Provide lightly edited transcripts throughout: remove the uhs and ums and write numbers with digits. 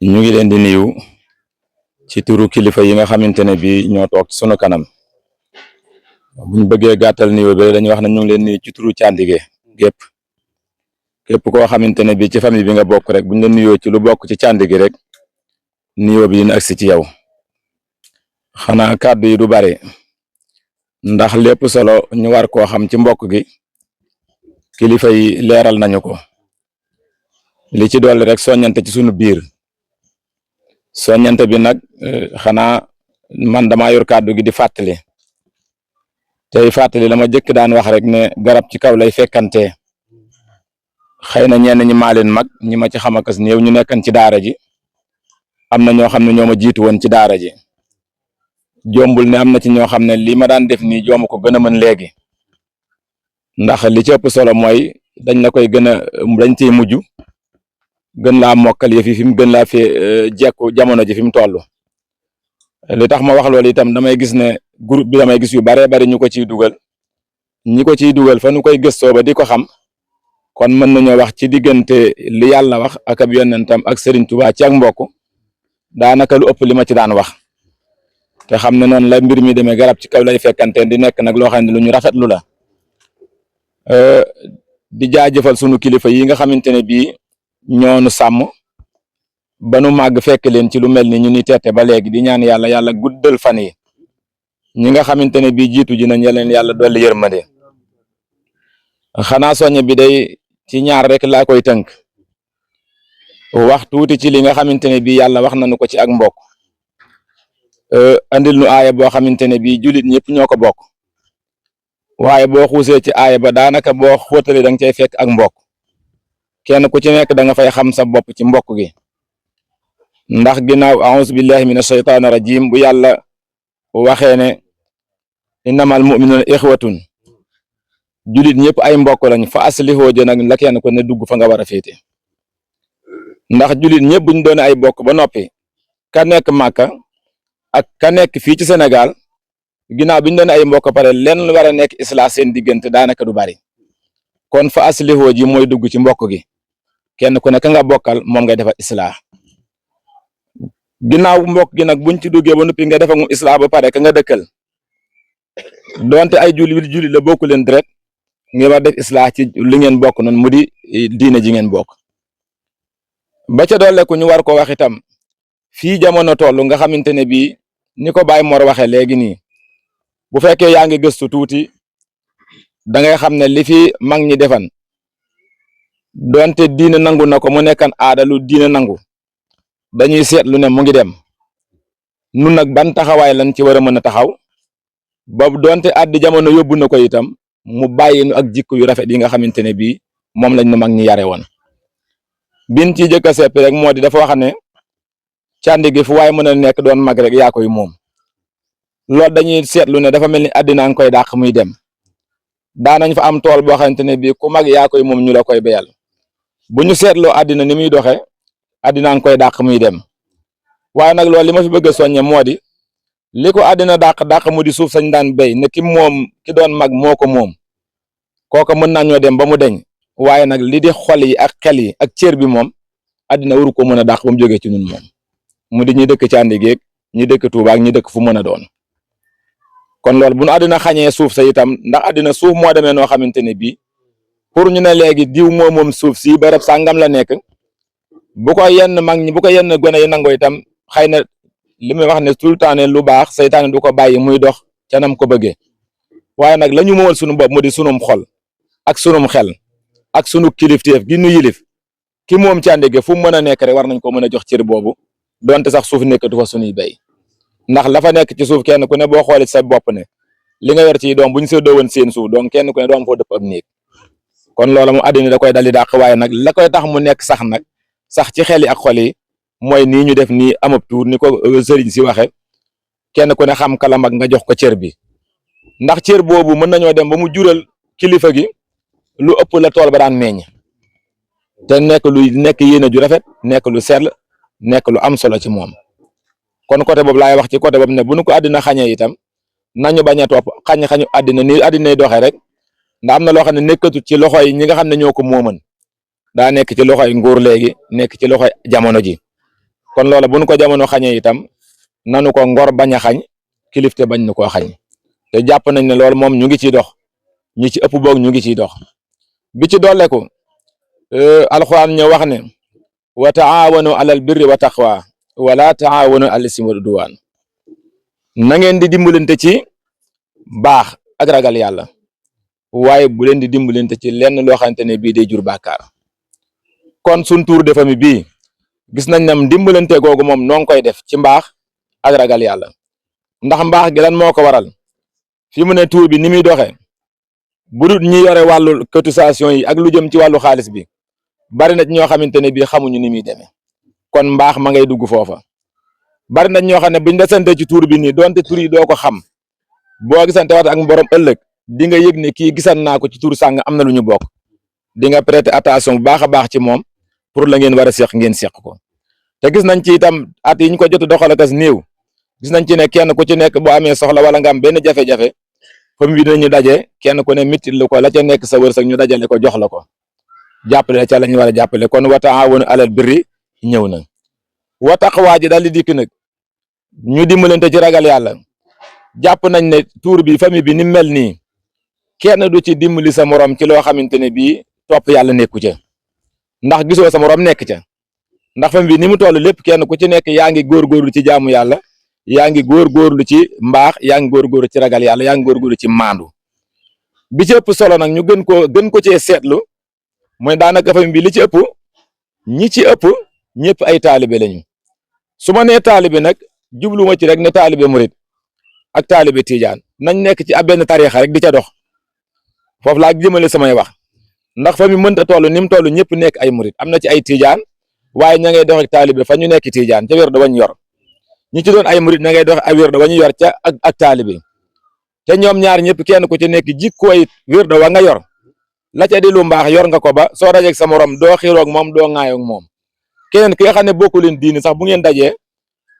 ñu ngi leen di nuyu ci turu kilifa yi nga xamante ne bi ñoo toog ci sunu kanam buñ bëggee gàttal nuyoo bi dañuy wax ne ñu ngi leen nuyu ci turu Thiandigé gépp képp koo xamante ne bi ci famille bi nga bokk rek buñ la nuyoo ci lu bokk ci Thiandigé rek nuyoo bi dina agsi ci yow. xanaa kàddu yi du bari ndax lépp solo ñu war koo xam ci mbokk gi kilifa yi leeral nañu ko li ci dolli rek soññante ci sunu biir soññante bi nag xanaa man dama yor kàddu gi di fàttali tey fàttali la ma jëkk daan wax rek ne garab ci kaw lay fekkante xëy na ñenn ñi maa leen mag ñi ma ci xam akas néew ñu nekkan ci daara ji am na ñoo xam ne ñoo ma jiitu woon ci daara ji jombul ne am na ci ñoo xam ne li ma daan def nii jooma ko gën a mën léegi ndax li ci ëpp solo mooy dañ la koy dañ ciy mujj gën laa mokkal yëf yi fi mu gën laa fee jekku jamono ji fi mu toll. li tax ma wax loolu itam damay gis ne groupe bi damay gis yu baree bari ñu ko ciy dugal ñi ko ciy dugal fa nu koy gëstoo ba di ko xam kon mën nañoo wax ci diggante li yàlla wax ak ab yonentam ak Serigne Touba ci ak mbokk daanaka lu ëpp li ma ci daan wax te xam ne noonu la mbir mi demee garab ci kaw lay fekkante di nekk nag loo xam ne lu ñu rafetlu la di jaajëfal sunu kilifa yi nga xamante ne bii ñoonu sàmm ba nu màgg fekk leen ci lu mel ni ñu ni tette ba léegi di ñaan yàlla guddal fan yi ñi nga xamante ne bii jiitu ji nañ leen yàlla dolli yërmande xanaa soññe bi day ci ñaar rek laa koy tënk wax tuuti ci li nga xamante ne bii yàlla wax nañu ko ci ak mbokk andil nu aaya boo xamante ne bii jullit ñëpp ñoo ko bokk waaye boo xuusee ci aaya ba daanaka boo xóotalee da nga cay fekk ak mbokk kenn ku ci nekk da nga fay xam sa bopp ci mbokk gi ndax ginnaaw a'uuzu billahi minash shaytaani rajim bu yàlla waxee ne innamal mu'minuuna ixwatun julit ñëpp ay mbokk lañ fa aslihoo jë nag la kenn ko ne dugg fa nga war a féete ndax julit ñëpp buñ doone ay bokk ba noppi ka nekk Màkka ak ka nekk fii ci Sénégal ginnaaw biñ doone ay mbokk pare lenn lu war a nekk islaa seen diggante daanaka du bari kon fa aslihoo ji mooy dugg ci mbokk gi kenn ku ne ka nga bokkal moom ngay defal islaa ginnaaw mbokk gi nag buñ ci duggee ba noppi nga defal mu islaa ba pare ka nga dëkkal donte ay julli la bokku leen deret nga war def islaa ci li ngeen bokk noonu mu di diine ji ngeen bokk ba ca dolleku ñu war ko wax itam fii jamono toll nga xamante ne bii ni ko Baye Mor waxee léegi nii bu fekkee yaa ngi gëstu tuuti da ngay xam ne li fi mag ñi defan donte diine nangu na ko mu nekkan aada lu diine nangu dañuy seetlu ne mu ngi dem nun nag ban taxawaay lañ ci war a mën a taxaw ba donte addi jamono yóbbu na ko itam mu bàyyi nu ak jikko yu rafet yi nga xamante ne bii moom lañ nu mag ñi yare woon bin ci jëkk a seppi rek moo di dafa wax ne Thiandigé fu waaye mën a nekk doon mag rek yaa koy moom loolu dañuy seetlu ne dafa mel ni àddina nga koy dàq muy dem daanañ fa am tool boo xamante ne bii ku mag yaa koy moom ñu la koy béyal bu ñu seetloo àddina ni muy doxe àddina nga koy dàq muy dem waaye nag loolu li ma fi bëgg a soññe moo di li ko àddina dàq mu di suuf sañ daan béy ne ki moom ki doon mag moo ko moom kooka mën nañoo dem ba mu deñ waaye nag li di xol yi ak xel yi ak cër bi moom àddina waru ko mën a dàq ba mu jógee ci ñun moom mu di ñi dëkk Thiandigé ñi dëkk Touba ak ñi dëkk fu mën a doon kon loolu bu nu àddina xañee suuf sa itam ndax àddina suuf moo demee noo xamante ne bii pour ñu ne léegi diw moom suuf si barab sàngam la nekk bu ko yenn mag ñi bu ko yenn gone yi nangoo itam xëy na li muy wax ne tout le temps ne lu baax seytaane du ko bàyyi muy dox ca nam ko bëggee waaye nag la ñu moomal sunu bopp mu di sunum xol ak sunum xel ak sunu kilifteef gi nu yilif ki moom Thiandigé fu mu mën a nekk rek war nañ ko mën a jox cër boobu donte sax suuf nekkatu fa sunuy bay ndax la fa nekk ci suuf kenn ku ne boo xoolee sa bopp ne li nga yor ci doom bu ñu séddoo woon seen suuf donc kenn ku ne doom foo dëpp ab néeg kon loola mu àddina da koy dali dàq waaye nag la koy tax mu nekk sax nag sax ci xel yi ak xol yi mooy nii ñu def nii amab tuur ni ko sëriñ si waxe kenn ku ne xam kala mag nga jox ko cër bi ndax cër boobu mën nañoo dem ba mu jural kilifa gi lu ëpp la tool ba daan meññ te nekk yéene ju rafet nekk lu sell nekk lu am solo ci moom kon côté boobu laay wax ci côté boobu ne bu nu ko àddina xañee itam nañu bañ a topp xañu àddina ni àddinay doxee rek ndax am na loo xam ne nekkatut ci loxo yi ñi nga xam ne ñoo ko mooman daa nekk ci loxoy nguur léegi nekk ci loxoy jamono ji kon loola bu nu ko jamono xañee itam nanu ko ngor bañ a xañ kilifte bañ nu koo xañ te jàpp nañ ne loolu moom ñu ngi ciy dox ñi ci ëpp boog ñu ngi ciy dox bi ci dolleku alxuraan ñoo wax ne wa taawanu alal birri wa taqwa wala taawanu alal ismi wal udwan na ngeen di dimbalante ci baax ak ragal yàlla waaye bu leen di dimbalante ci lenn loo xamante ne bii day jur bàkkaar kon sun tour de famille bii gis nañ ne dimbalante googu moom noo ngi koy def ci mbaax ak ragal yàlla ndax mbaax gi lan moo ko waral fi mu ne tour bi ni muy doxee bu dul ñi yore wàllu cotisation yi ak lu jëm ci wàllu xaalis bi bari na ñoo xamante ne bii xamuñu ni muy demee kon mbaax ma ngay dugg foofa bari na ñoo xam ne buñ desante ci tour bi nii donte tur yi doo ko xam boo gisante waat ak borom ëllëg di nga yëg ne kii gisan naa ko ci tur sàng am na lu ñu bokk di nga prêter attention bu baax a baax ci moom pour la ngeen war a seq ngeen seq ko te gis nañ ci itam at yi ñu ko jot doxal akas néew gis nañ ci ne kenn ku ci nekk boo amee soxla wala nga am benn jafe-jafe famille bi dinañu daje kenn ku ne mitit lu ko la ca nekk sa wërsëg ñu dajale ko jox la ko jàppale ca la ñu war a jàppale kon wa taawanu alal birri ñëw na wa taqwa ji daal di dikk nag ñu dimbalante ci ragal yàlla jàpp nañ ne tuur bi famille bi ni mel nii kenn du ci dimbali sa morom ci loo xamante ne bii topp yàlla nekku ca ndax gisoo sa morom nekk ca ndax famille bi ni mu toll lépp kenn ku ci nekk yaa ngi góorgóorlu ci jaamu yàlla yaa ngi góorgóorlu ci mbaax yaa ngi góorgóorlu ci ragal yàlla yaa ngi góorgóorlu ci maandu bi ci ëpp solo nag ñu gën ko cee seetlu mooy daanaka famille bi li ci ëpp ñi ci ëpp ñëpp ay taalibe lañu su ma nee taalibe nag jubluwuma ci rek ne taalibe murit ak taalibe tijaan nañ nekk ci ab benn tariixa rek di ca dox foofu laa jëmale samay wax ndax fa mi mënta toll ni mu toll ñëpp nekk ay murit am na ci ay tijaan waaye ña ngay dox ak taalibe fa ñu nekk tijaan ca wér da wañ yor ñi ci doon ay murit ña ngay dox ak wér da wañu yor ca ak taalibe te ñoom ñaar ñëpp kenn ku ci nekk jikkooy wér da wa nga yor la ca di lu mbaax yor nga ko ba soo dajeeg sa morom doo xiiroog moom doo ŋaayoog moom keneen ki nga xam ne bokku leen diini sax bu ngeen dajee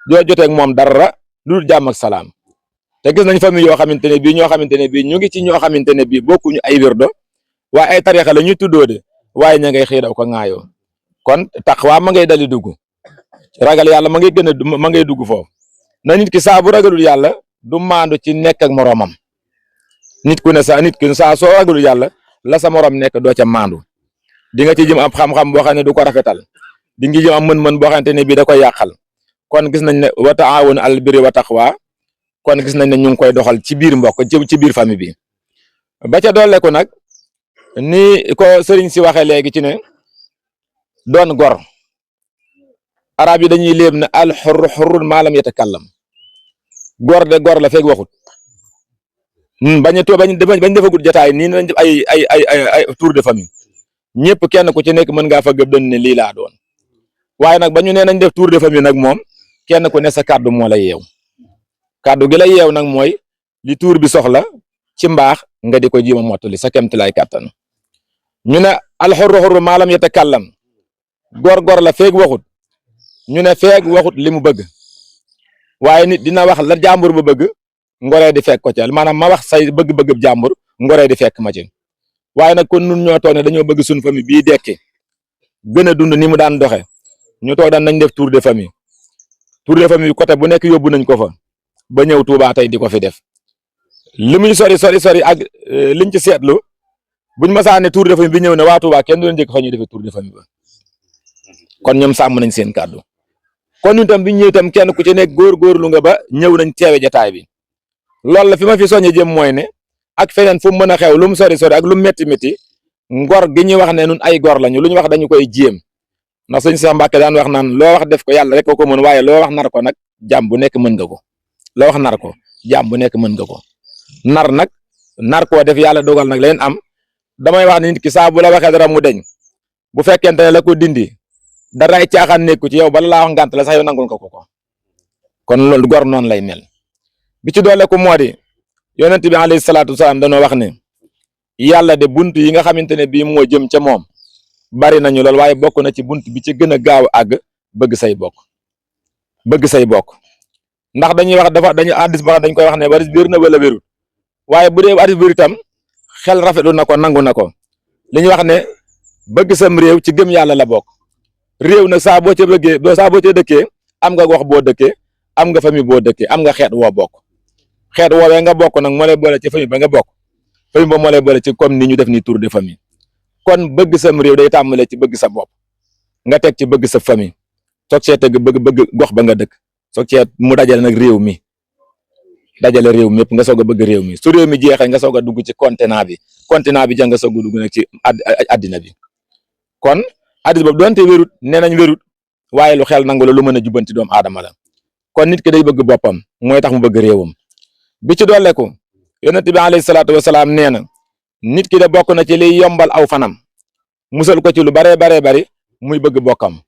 doo joteeg moom dara lu dul jàmm ak salaam te gis nañ famille yoo xamante ne bii ñoo xamante ne bii ñu ngi ci ñoo xamante ne bii bokkuñu ay wirdo waaye ay tarixa la ñuy tuddoo de waaye ña ngay xëy daw ko ŋaayoo kon taqwa ma ngay dali dugg ragal yàlla ma ngay gën a ma ngay dugg foofu na nit ki saa bu ragalul yàlla du maandu ci nekk ak moroomam nit ku ne saa soo ragalul yàlla la sa morom nekk doo ca maandu di nga ci jëm am xam-xam boo xam ne du ko rafetal di nga jëm am mën-mën boo xamante ne bii da koy yàqal kon gis nañ ne wa taawanu alal birri wa taqwa kon gis nañ ne ñu ngi koy doxal ci biir mbokk ci biir famille bi ba ca dolleeku nag ni ko sëriñ si waxee léegi ci ne doon gor arab yi dañuy léeb ne al xurru xurrun maalam yatakallam gor de gor la feeg waxut bañ defagut jotaay nii nañ def ay tour de famille ñëpp kenn ku ci nekk mën ngaa fa gëb doon ne lii laa doon waaye nag ba ñu nee nañ def tour de famille nag moom kenn ku ne sa kàddu moo la yeew kàddu gi la yeew nag mooy li tuur bi soxla ci mbaax nga di ko jiima mottali sa kemtalaay kàttan ñu ne alxurru xurru maalam yatakallam góor la feeg waxut ñu ne feeg waxut li mu bëgg waaye nit dina wax la jàmbur ba bëgg ngoree di fekk ko ca maanaam ma wax say bëgg-bëgg jàmbur ngoree di fekk ma ci waaye nag kon nun ñoo toog ne dañoo bëgg suñu famille bii dekki gën a dund ni mu daan doxe ñu toog daan nañ def tour de famille côté bu nekk yóbbu nañ ko fa ba ñëw Touba tey di ko fi def li muy sori ak liñ ci seetlu buñ ma saa ne tour de famille bi ñëw ne waa Touba kenn du leen njëkk fa ñuy defee tour de famille ba kon ñoom sàmm nañ seen kàddu kon ñun tam bi ñëw tam kenn ku ci nekk góorgóorlu nga ba ñëw nañ teewe jataay bi loolu la fi ma fi soññe jëm mooy ne ak feneen fu mu mën a xew lu mu sori ak lu mu métti ngor gi ñuy wax ne nun ay gor lañu lu ñu wax dañu koy jéem ndax sëñ Cheikh Mbacke daan wax naan loo wax def ko yàlla rek ko mën waaye loo wax nar ko nag jàmm bu nekk mën nga ko loo wax nar ko jàmm bu nekk mën nga ko nar koo def yàlla dogal nag leen am damay wax ne nit ki saa bu la waxee dara mu deñ bu fekkente ne la ko dindi daray caaxaan nekku ci yow bala laa wax ngànt la sax yow nangul nga ko kon loolu gor noonu lay mel bi ci doole ko moo di yonent bi alayhi salaatu wasalaam dañoo wax ne yàlla de bunt yi nga xamante ne bii moo jëm ca moom bari nañu lool waaye bokk na ci bunt bi ci gën a gaaw àgg bëgg say bokk ndax dañuy wax dañu addis ba dañ koy wax ne waris biir na wala wérut waaye bu dee addis biir itam xel rafetlu na ko nangu na ko li ñuy wax ne bëgg sam réew ci gëm yàlla la bokk réew nag saa boo ca dëkkee am nga wax boo dëkkee am nga famille boo dëkkee am nga xeet woo bokk xeet woowee nga bokk nag moo lay boole ci famille ba nga bokk famille ba moo lay boole ci comme ni ñu def ni tour de famille kon bëgg sam réew day tàmbalee ci bëgg sa bopp nga teg ci bëgg sa famille soog cee teg bëgg gox ba nga dëkk soog cee mu dajale nag réew mi dajale réew mi yëpp nga soog a bëgg réew mi su réew mi jeexee nga soog a dugg ci continent bi ja nga soog a dugg nag ci addina bi kon addis boobu doonte wérut nee nañ wérut waaye lu xel nangu la lu mën a jubbanti doomu aadama la kon nit ki day bëgg boppam mooy tax mu bëgg réewam bi ci dolleku yonent bi alayhi salaatu wasalaam nee na nit ki de bokk na ci liy yombal aw fanam musal ko ci lu baree bari muy bëgg bokkam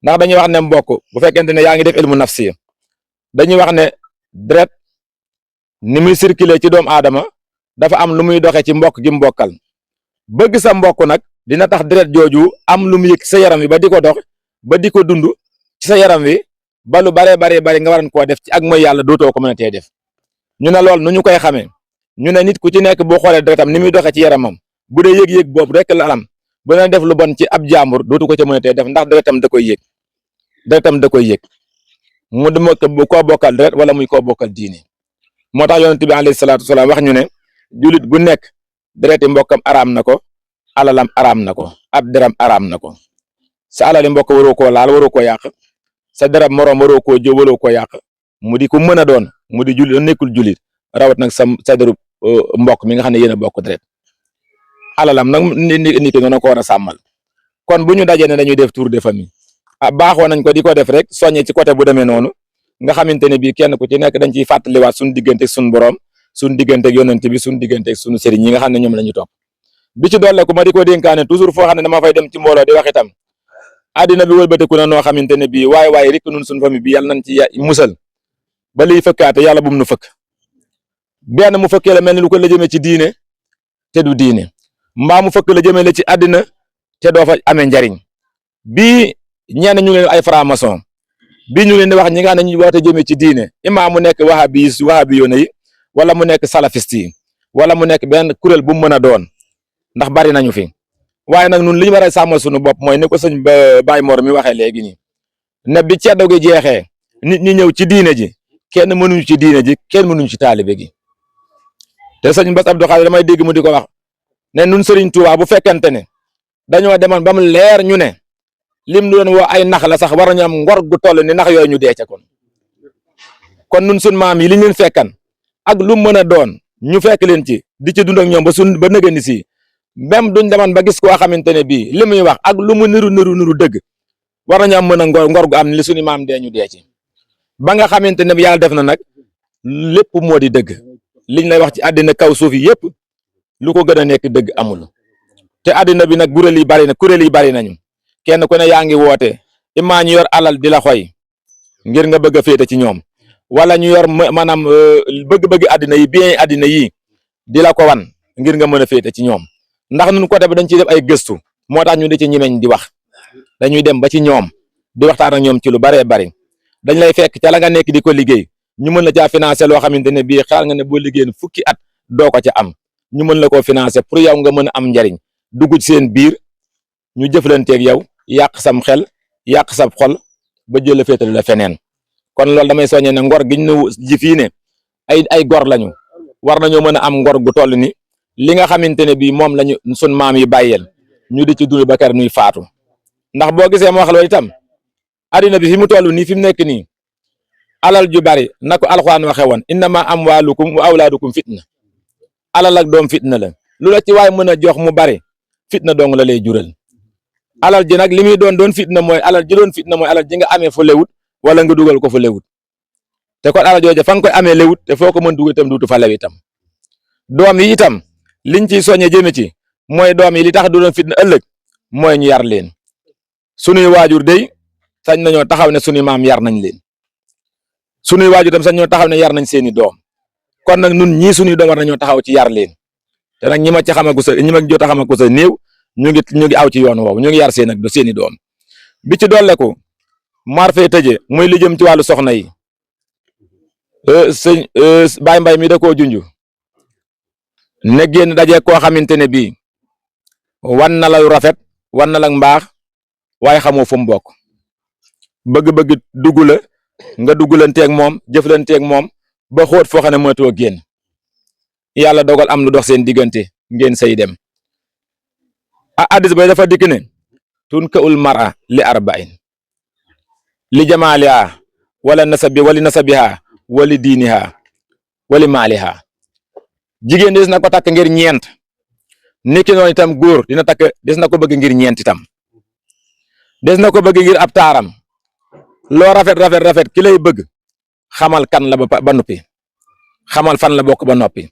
ndax dañuy wax ne mbokk bu fekkente ne yaa ngi def ilmu nafsi dañuy wax ne deret ni muy circuler ci doomu aadama dafa am lu muy doxe ci mbokk gi mbokkal bëgg sa mbokk nag dina tax deret jooju am lu mu yëg sa yaram wi ba di ko dox ba di ko dund ci sa yaram wi ba lu baree bari nga waran koo def ci ak mooy yàlla dootoo ko mën a tee def ñu ne lool nu ñu koy xamee ñu ne nit ku ci nekk boo xoolee deretam ni muy doxee ci yaramam bu dee yëg-yëg boobu rek la am bu na def lu bon ci ab jàmbur dootu ko ca mën a tee def ndax deretam da koy yëg mu dem koo bokkal deret wala muy koo bokkal diine moo tax yonent bi alayhi salaatu wasalaam wax ñu ne julit bu nekk dereti mbokkam araam na ko alalam araam na ko ab deram araam na ko sa alali mbokk waroo koo laal waroo koo yàq sa deram moroom waroo koo jëw waroo koo yàq mu di ku mën a doon mu di julit nekkul julit rawat nag sa deru mbokk mi nga xam ne yéen a bokk deret alalam nag nit ki noonu ko war a sàmmal kon bu ñu dajee ne dañuy def tour de famille baaxoo nañ ko di ko def rek soññe ci côté bu demee noonu nga xamante ne bii kenn ku ci nekk dañ ciy fàttaliwaat suñu diggante ak suñu borom suñu diggante ak yonent bi suñu diggante ak suñu sëriñ ñi nga xam ne ñoom la ñu topp bi ci dolle ku ma di ko dénkaane toujours foo xam ne dama fay dem ci mbooloo di wax itam àddina bi wëlbateku na noo xamante ne bii waaye rek nun suñu famille bi yàlla nañ ci musal ba liy fëkkaate yàlla bu mu nu fëkk benn mu fëkkee la mel ni lu ko la jëmee ci diine te du diine mbaa mu fëkk la jëmee la ci àddina te doo fa amee njariñ bii ñenn ñu leen ay franc-maçon bii ñu leen di wax ñi nga xam ne ñu woote jëmee ci diine imaa mu nekk wahabi yoona yi wala mu nekk salafiste yi wala mu nekk benn kuréel bu mu mën a doon ndax bari nañu fi waaye nag nun li ñu war a sàmmal suñu bopp mooy ni ko sëñ Baye Mor mi waxee léegi nii ne bi ceddo gi jeexee nit ñi ñëw ci diine ji kenn mënuñu ci diine ji kenn mënuñu ci taalibe gi te sëñ Bass Abdou Khadre damay dégg mu di ko wax ne nun Serigne Touba bu fekkente ne dañoo demoon ba mu leer ñu ne lim doon woo ay nax la sax war nañu am ngor gu toll ni nax yooyu ñu dee ca kon nun sun maam yi li ñu leen fekkan ak lu mën a doon ñu fekk leen ci di ci dund ak ñoom ba nëgëni si même duñ demoon ba gis koo xamante ne bii li muy wax ak lu mu niru dëgg war nañu am mën a ngor gu am li suñu maam dee ñu dee ci ba nga xamante ne yàlla def na nag lépp moo di dëgg liñ lay wax ci àddina kaw suuf yi yëpp lu ko gën a nekk dëgg amul te àddina bi nag kuréel yi bari nañu kenn ku ne yaa ngi woote imaa ñu yor alal di la xoy ngir nga bëgg a féete ci ñoom wala ñu yor maanaam bëgg-bëgg àddina yi bien àddina yi di la ko wan ngir nga mën a féete ci ñoom ndax nun côté bi dañ ciy def ay gëstu moo tax ñu di ci ñimeñ di wax dañuy dem ba ci ñoom di waxtaan ak ñoom ci lu baree bari dañ lay fekk ca la nga nekk di ko liggéey ñu mën la caa financer loo xamante ne bii xaar nga ne boo liggéeyee fukki at doo ko ca am ñu mën la koo financer pour yow nga mën a am njariñ dugg ci seen biir ñu jëflanteeg yow yàq sam xel yàq sa xol ba jël la féetale la feneen kon loolu damay soññee ne ngor giñ ne ji fii ne ay gor lañu war nañoo mën a am ngor gu toll ni li nga xamante ne bii moom lañu sun maam yi bàyyeel ñu di ci dund ba kër nuy faatu ndax boo gisee ma wax loolu itam addina bi fi mu toll nii fi mu nekk nii alal ju bari na ko alxuraan waxe woon innama amwaalukum wa awlaadukum fitna alal ak doom fitna la lu la ci waay mën a jox mu bari fitna dong la lay jural alal ji nag li muy doon fitna mooy alal ji nga amee fu lewut wala nga dugal ko fu lewut te kon alal jooju fa nga koy amee lewut te foo ko mën dugal itam duutu fa lew itam doom yi itam liñ ciy soññe jëme ci mooy doom yi li tax du doon fitna ëllëg mooy ñu yar leen sunuy waajur dey sañ nañoo taxaw ne sunuy maam yar nañ leen sunuy waajur tam sañ nañoo taxaw ne yar nañ seeni doom kon nag nun ñii sunuy doom war nañoo taxaw ci yar leen te nag ñi ma jot a xamagu sa néew ñu ngi aw ci yoon woowu ñu ngi yar seeni doom bi ci dolleku maar fee tëje muy li jëm ci wàllu soxna yi sëñ Baye Mbaye mi da koo junj ne génn daje koo xamante ne bii wan na la rafet wan na la mbaax waaye xamoo fu mu bokk bëgg-bëgg dugg la nga duggalanteeg moom jëflanteeg moom ba xóot foo xam ne mënatoo génn yàlla dogal am lu dox seen diggante ngeen say dem addis bay dafa dikk ne tunka ul mara li arba'in li jamaaliha wala nasabiha wali diiniha wali maaliha jigéen des na ko takk ngir ñeent niki noonu itam góor des na ko bëgg ngir ñeent itam des na ko bëgg ngir ab taaram loo rafet ki lay bëgg xamal kan la ba noppi xamal fan la bokk ba noppi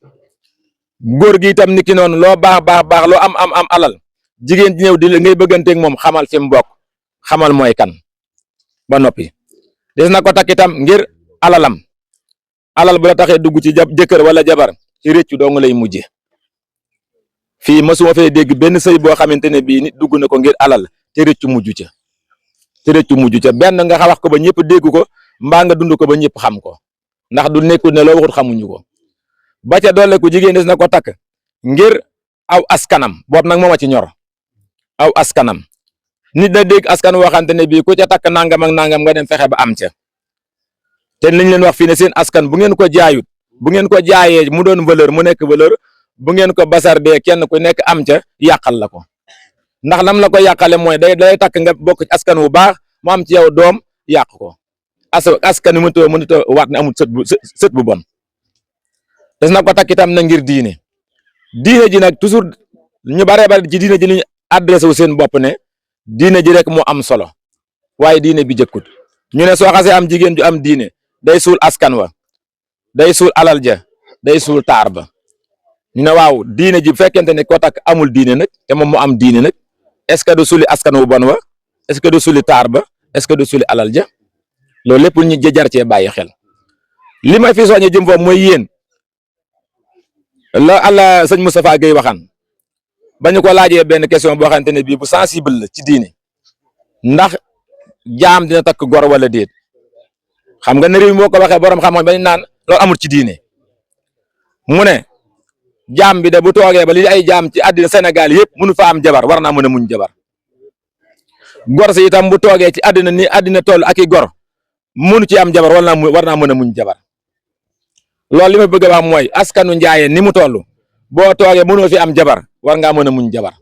góor gi itam niki noonu loo baax loo am alal jigéen ji ñëw di ngay bëgganteeg moom xamal fi mu bokk xamal mooy kan ba noppi des na ko takk itam ngir alalam alal bu la taxee dugg ci jëkkër wala jabar ci réccu dong lay mujje fii mësuma fee dégg benn sëy boo xamante ne bii nit dugg na ko ngir alal te réccu mujj ca benn nga wax ko ba ñëpp dégg ko mbaa nga dund ko ba ñëpp xam ko ndax du nekkul ne loo waxut xamuñu ko ba ca doole ku jigéen des na ko takk ngir aw askanam boobu nag mooma ci ñor aw askanam nit na dégg askan woo xamante ne bii ku ca takk nangam ak nangam nga dem fexe ba am ca te liñ leen wax fii ne seen askan bu ngeen ko jaayut bu ngeen ko jaayee mu doon valeur mu nekk valeur bu ngeen ko basardee kenn ku nekk am ca yàqal la ko ndax lam la ko yàqale mooy day takk nga bokk ci askan wu baax mu am ci yow doom yàq ko askan wi mënut a waat ne amul sët bu bon des na ko takk itam na ngir diine ji nag toujours ñu baree bari ci diine ji liñu adressé wu seen bopp ne diine ji rek moo am solo waaye diine bi jëkkut ñu ne soo xasee am jigéen ju am diine day suul askan wa day suul alal ja day suul taar ba ñu ne waaw diine ji bu fekkente ne ko takk amul diine nag te moom mu am diine nag est-ce que du suli askan wu bon wa est-ce que du suli taar ba est-ce que du suli alal ja loolu lépp ñu jar cee bàyyi xel li may fi soññe jëm foofu mooy yéen la Allah sëñ Moustapha Gueye waxaan ba ñu ko laajee benn question boo xamante ne bii bu sensible la ci diine ndax jaam dina takk gor wala déet xam nga ne réew mi moo ko waxee borom xam-xam ba ñu naan loolu amul ci diine mu ne jaam bi de bu toogee ba li ay jaam ci àddina Sénégal yëpp mënu fa am jabar war naa mën a muñ jabar gor si itam bu toogee ci àddina ni àddina toll ak i gor mënu ci am jabar war naa mën a muñ jabar loolu li ma bëgg a wax mooy askanu njaayeen ni mu toll boo toogee mënoo fi am jabar war ngaa mën a muñ jabar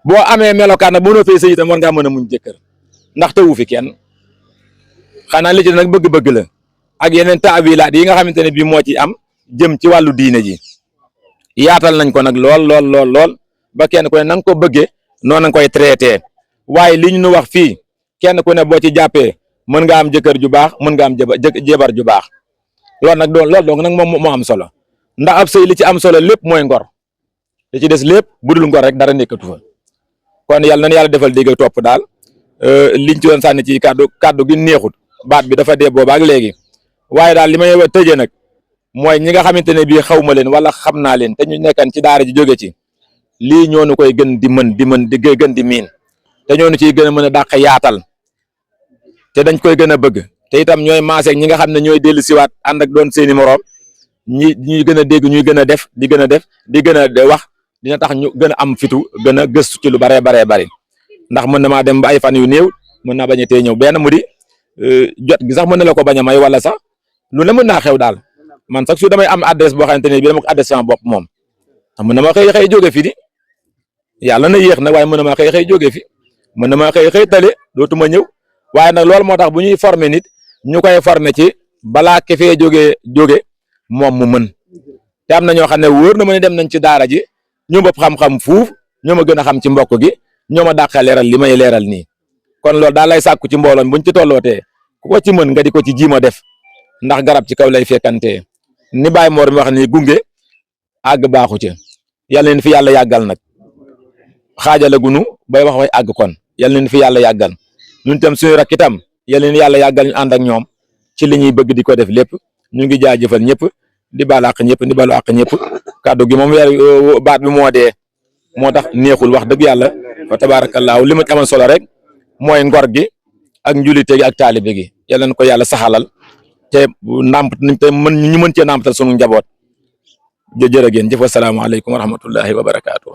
boo amee melokaan nag mënoo fee sëy itam war ngaa mën a muñ jëkkër ndax tëwu fi kenn xanaa li ci nag bëgg-bëgg la ak yeneen taawilaat yi nga xamante ne bii moo ci am jëm ci wàllu diine ji yaatal nañ ko nag lool ba kenn ku ne na nga ko bëggee noonu nga koy traité waaye li ñu nu wax fii kenn ku ne boo ci jàppee mën nga am jëkkër ju baax mën nga am jabar ju baax loolu nag loolu nag moom moo am solo ndax ab sëy li ci am solo lépp mooy ngor li ci des lépp budul ngor rek dara nekkatu fa kon yàlla na yàlla defal dégg ak topp daal liñ ci doon sànni ci kàddu gi neexut baat bi dafa dee boobaak léegi waaye daal li may tëjee nag mooy ñi nga xamante ne bii xaw ma leen wala xam naa leen te ñu nekkan ci daara ji jóge ci lii ñoo nu koy gën di gën di miin te ñoo nu ciy gën a mën a dàq yaatal te dañ koy gën a bëgg te itam ñooy maaseeg ñi nga xam ne ñooy dellu siwaat ànd ak doon seeni moroom ñuy gën a dégg ñuy gën a def di gën a wax dina tax ñu gën a am fitu gën a gëstu ci lu baree bari ndax mën na maa dem ba ay fan yu néew mën naa bañ a tee ñëw benn mu di jot gi sax mën na la ko bañ a may wala sax lu ne mën naa xew daal man sax su damay am adresse boo xamante ne bii dama ko adresse sama bopp moom mën na ma xëy jóge fi di yàlla na yéex nag waaye mën na ma xëy jóge fi mën na ma xëy tale dootuma ñëw waaye nag loolu moo tax bu ñuy former nit ñu koy former ci balaa ke fee jóge moom mu mën te am na ñoo xam ne wóor na ma ne dem nañ ci daara ji ñoo bopp xam-xam fuuf ñoo ma gën a xam ci mbokk gi ñoo ma dàqa leeral li may leeral nii kon loolu daal lay sàkku ci mbooloon buñ ci tollootee ku ko ci mën nga di ko ci jiima def ndax garab ci kaw lay fekkantee ni Baye Mor mi wax ni gunge àgg baaxu ca yal leen fi yàlla yàggal nag xaajale gunu bay wax way àgg kon yal leen fi yàlla yàggal ñun tam suñu rakk itam yal leen yàlla yàggal ñu ànd ak ñoom ci li ñuy bëgg di ko def lépp ñu ngi jaajëfal ñëpp di baal àq ñëpp di balu àq ñëpp kàddu gi moom baat bi moo dee moo tax neexul wax dëgg yàlla fa tabaarakallaahu li ma ci amoon solo rek mooy ngor gi ak njulite gi ak taalibe gi yal na ko yàlla saxalal te ñu mën cee nàmpatal sunu njaboot jërë ngeen jëf. Assalaamu aleykum wa rahmatullahi wa barakaatuh.